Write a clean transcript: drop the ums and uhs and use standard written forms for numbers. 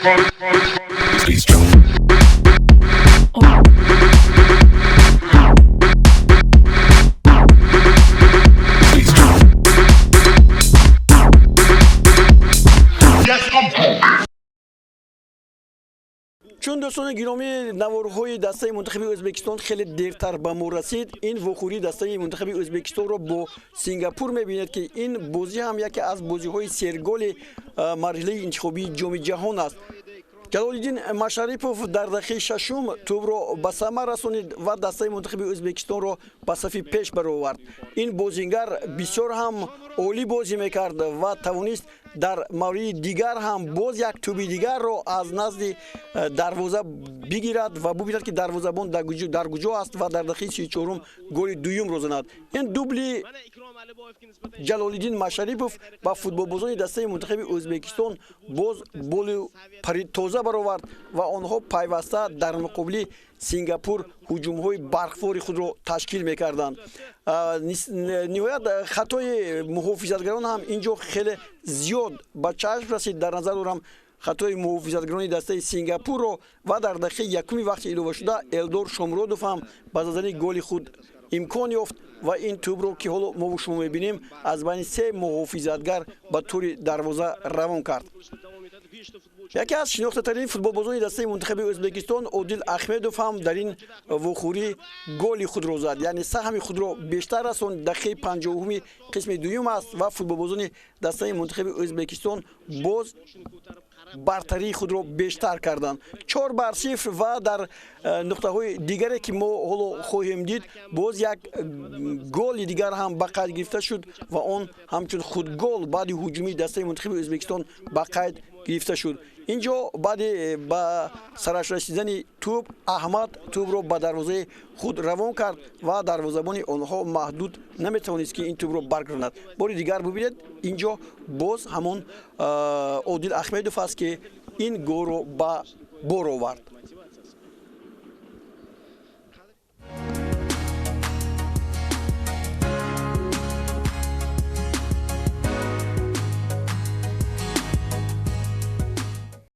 Чун, дӯстони гиромӣ, наворҳои дастаи мунтахаби Ӯзбекистон хеле дертар ба мо расид, ин вохӯрии дастаи мунтахаби Ӯзбекистонро бо Сингапур мебинед, ки ин бозӣ ҳам яке аз бозиҳои серголи марҳилаи интихобии Ҷоми Ҷаҳон аст. Ҷалолиддин Машарипов дар дақиқаи шашум тӯбро ба самар расонид ва дастаи мунтахаби Ӯзбекистонро ба сафи пеш баровард. Ин бозингар бисёр ҳам олӣ бозӣ мекард ва тавонист дар мавриди дигар ҳам боз як тӯби дигарро аз назди дарвоза бигирад ва бубинад, ки дарвозабон дар куҷо аст, ва дар дақиқаи 34-ум голи дуюмро занад. Ин дубли Ҷалолиддин Машарипов ба футболбозони дастаи мунтахаби Ӯзбекистон боз боли пари тоза баровард ва онҳо пайваста дар муқобили Сингапур ҳуҷумҳои барқвори худро ташкил мекарданд. Ниҳоят, хатои муҳофизатгарон ҳам ин ҷо хеле зиёд ба чашм расид. Дар назар дорам хатои муҳофизатгарони дастаи Сингапурро. Ва дар дақиқаи якуми вақти иловашуда Элдор Шомродов ҳам ба задани голи худ имкон ёфт ва ин тӯбро, ки ҳоло мову шумо мебинем, аз байни се муҳофизатгар ба тури дарвоза равон кард. Яке аз шинохтатарин футболбозони дастаи мунтахаби Ӯзбекистон Одил Ахмедов ҳам дар ин вохӯрӣ голи худро зад, яъне саҳми худро бештар расонд. Дақиқаи 50-уми қисми дуюм аст ва футболбозони дастаи мунтахаби Ӯзбекистон боз бартарии худро бештар карданд, 4-0. Ва дар нуқтаҳои дигаре, ки мо ҳоло хоҳем дид, боз як голи дигар ҳам ба қайд гирифта шуд ва он ҳамчун худгол баъди ҳуҷуми дастаи мунтахаби Ӯзбекистон ба қайд гирифта шуд. Ин ҷо баъди ба сараш расидани тӯб Аҳмад тӯбро ба дарвозаи худ равон кард ва дарвозабони онҳо Маҳдуд наметавонист, ки ин тӯбро баргардонад. Бори дигар бубинед, ин ҷо боз ҳамон Одил Ахмедов аст, ки ин голро ба бор овард.